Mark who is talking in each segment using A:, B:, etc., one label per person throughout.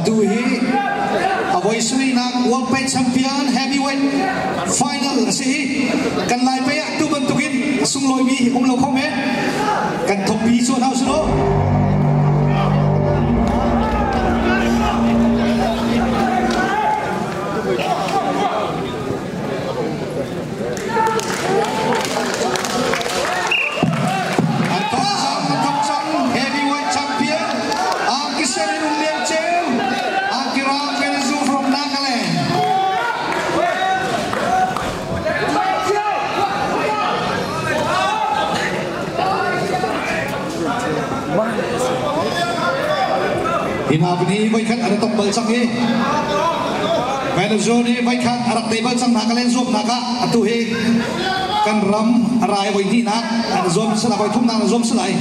A: Atu hi a voi sarihnak World Pet Champion Heavyweight Final a si i kan Lai pei ah tu bantukin a sunglawimi um lo kho men. Kan thokpi chuan hau si lo. An thok cang, an thok cang. Heavyweight champion Angki Serin Um Lian Ceu, Angki Rang Venezu from Nagaland. Hi hna hi voikhat an tong bal cang i Venezuela nih voikhat a rak tei bal cang Nagaland zuamnak ah atu hi kan ram a rai voi hnihnak an zuam sala voi thumnak an zuam salai.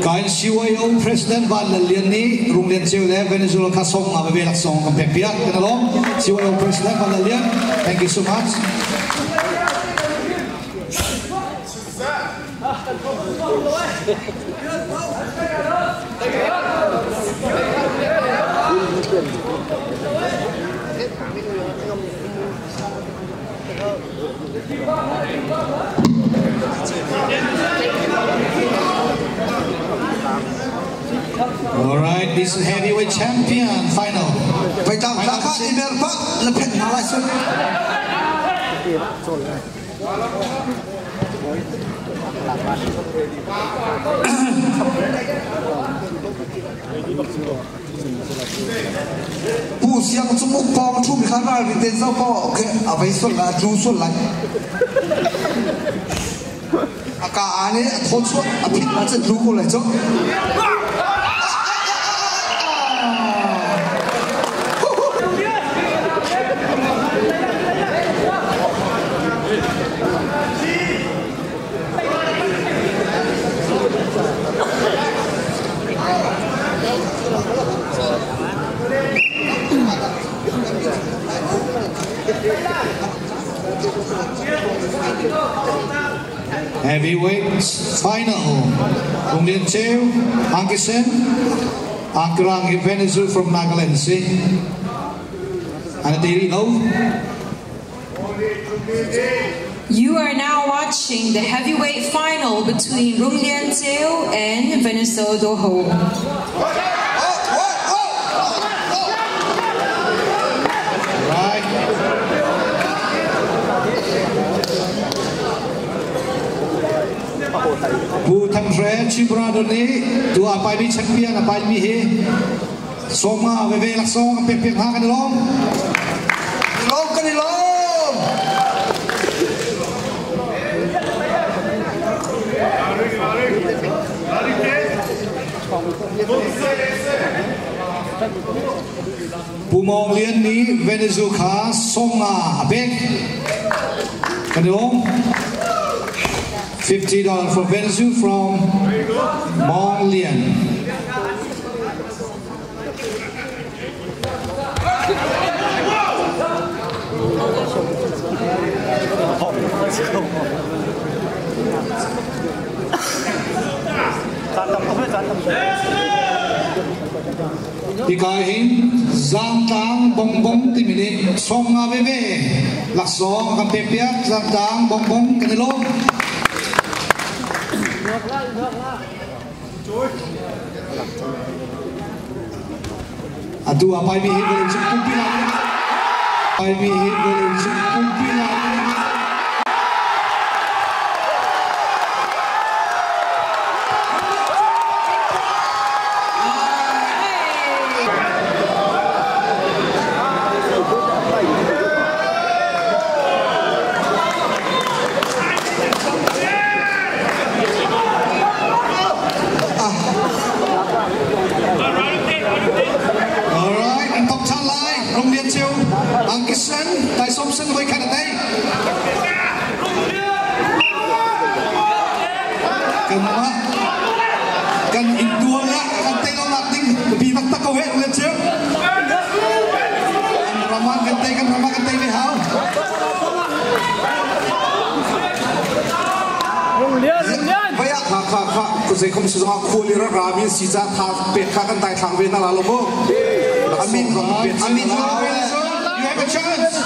A: Kain CYO President Van Lal Lian nih Rung Lian Ceu le Venezuela kha song nga veve laksawng kan pek piak kan alawm. CYO President Van Lal Lian, thank you so much. All right, this is heavyweight champion final.
B: Paitang hla kha i mer pa la phet hna lai sun. Pu siang cu muk pawng ṭhu mi kha ralrin tein zoh ko okay a vei sual lai a tlu sual lai. A ka aa nih a thaw chuah a phit ah cun tlu ko lai cu.
A: Heavyweight final. Rung Lian Cheu, Angkisen, Angkrang Venezuela from Nagaland. Si. Ana tiri lo.
C: You are now watching the heavyweight final between Rung Lian Teo and Venezuela Doho.
A: Right. Pu Thang Hre Chin Brother nih tu a pai mi champion a pai mi hi Sawma veve laksawng kan pek piak hna kan i lawm.
B: Lawm kan i lawm.
A: Pu Mawng Lian nih Venezuela kha sawmnga a pek. Kan i lawm. $50 for Venezuela from Mawng Lian. Hika hin Zangtlang bongbong timi nih sawmnga veve laksawng a kan pekpiak. Zangtlang bongbong kan i lawm. Atu a paimi hi vawleicung pumpi lai paimi hi vawleicung pumpi lai. Kanmah kan inntual ah kan tei lo nak ding biapi taktak ko he Rung Lian Ceu. Kan ram ah kan tei kan ram ah kan tei ve hau.
D: Rung Lian, Rung Lian.
B: Vaya kha kha kha ku zei khom si zong ah khual i rak rami si ca tha pek kha kan tai thlang ve na la lo mu. Amin amin.
A: You have a chance.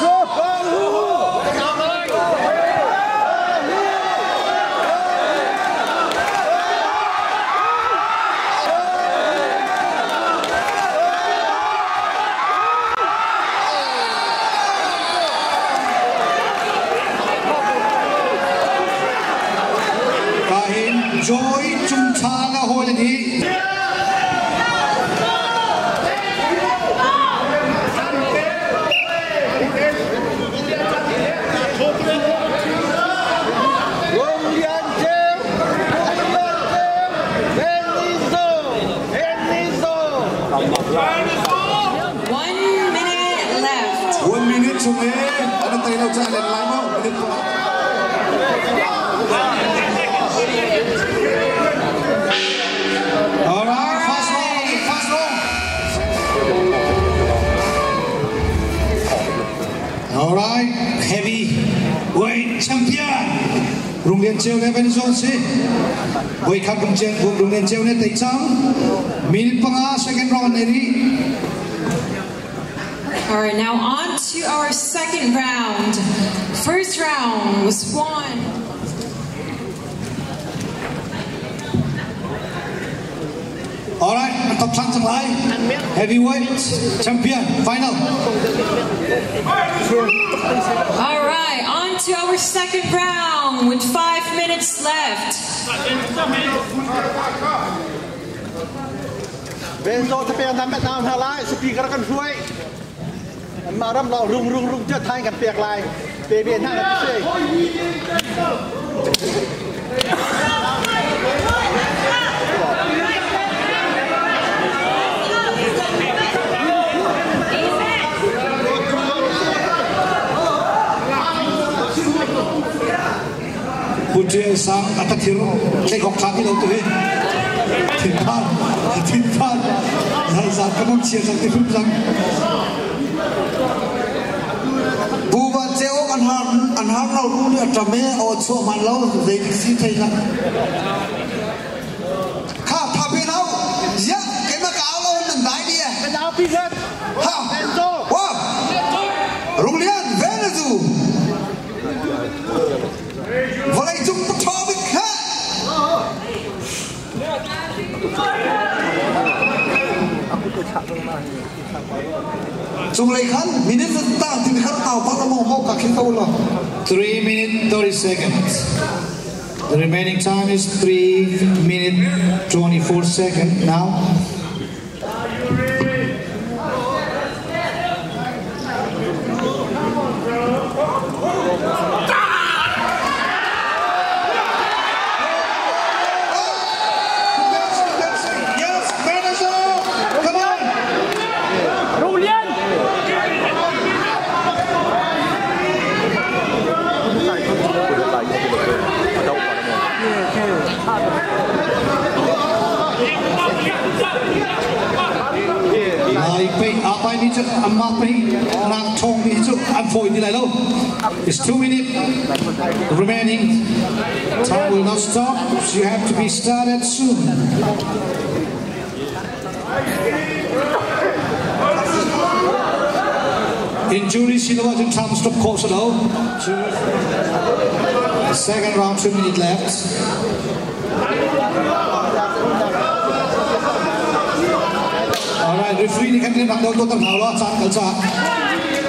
A: Kahin Joy Chungtha na hawi le nih
D: Rung Lian Ceu, Rung Lian Ceu, Benizo, Benizo.
C: 1 minute left.
B: 1 minute chung e an tei lo cha len lai mo minute pa.
A: All right, fast roll, fast roll. All right, heavy weight champion. Rung Lian Cheu le Venezuela si. Voi khat Rung Chen Rung Lian Cheu ne tei chang. Minute 5 second round ne ri.
C: All right, now on to our second round. First round was won.
A: All right, top sang chang lai. Heavyweight champion final.
C: All right, on to our second round with 5 minutes left.
D: Benzo จะเป็นน้ำแม่น้ำฮาลายสปีกระกันช่วยมารับเรารุงรุงรุงเจ้าทางกันเปียกลายเปเบียนห้ากันเซ่
A: Putil sang atathir tlek ok thla ti lo tu hi. Thin phan, thin phan. Zai zat kamam chia sang ti phum sang.
B: Bu van cheu an har an har lo ru ni atame o chu man lo zei si thei la. Kha tha pe nau. Ya cái mà cáo lo nan dai đi.
D: เป็นเอาพี่เล็ก
B: Ha.
D: Benzo.
B: Wa. Rung Lian Venezu. Vlei cung pathobic ha. Cung lei khan minute ta tin khan tau pa mo mo ka khi to lo.
A: 3 minutes 30 seconds. The remaining time is 3 minutes 24 seconds now. Yes, Venezuela! Come on!
D: รุงเลียน
A: Lai pe apai ni chu amma pe nak thong ni chu an phoi ni lai lo. It's 2 minutes remaining. Time will not stop. You have to be started soon. Injury si lo ahcun time stop khawh si lo. Second round, 2 minutes left. All right, referee ni kan rin rak to tam hau lo caan kal cha.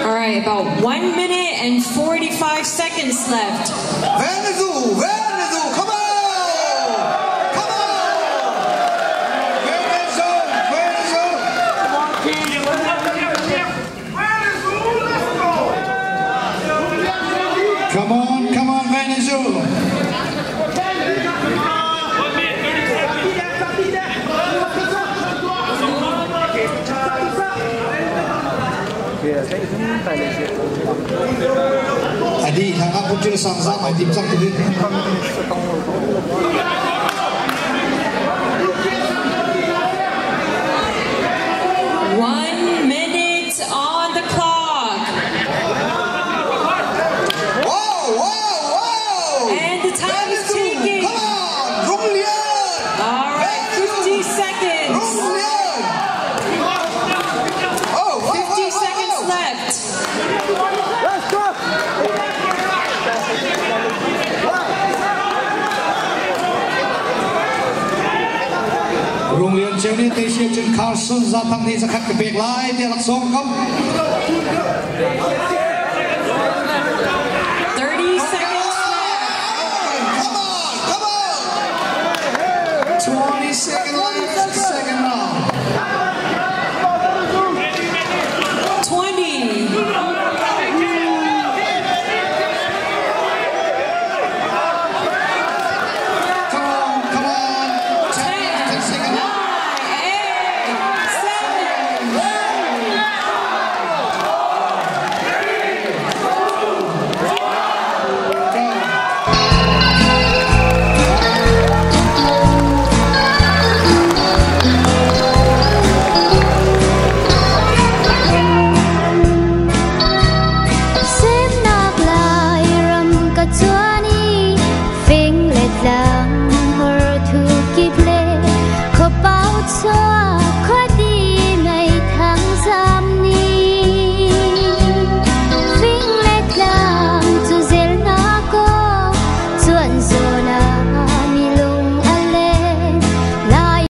C: All right, about 1 minute and 45 seconds left.
B: Venezu, Venezu, come on! Come on!
A: Venezuela, Venezuela. Come on, come on, Venezuela. Adi thang a pun sang za mai tim chak tu hi. Rung Lian Ceu nih tei sia cun Carson Zathang nih zakhat ka pek lai tiah laksawng kam.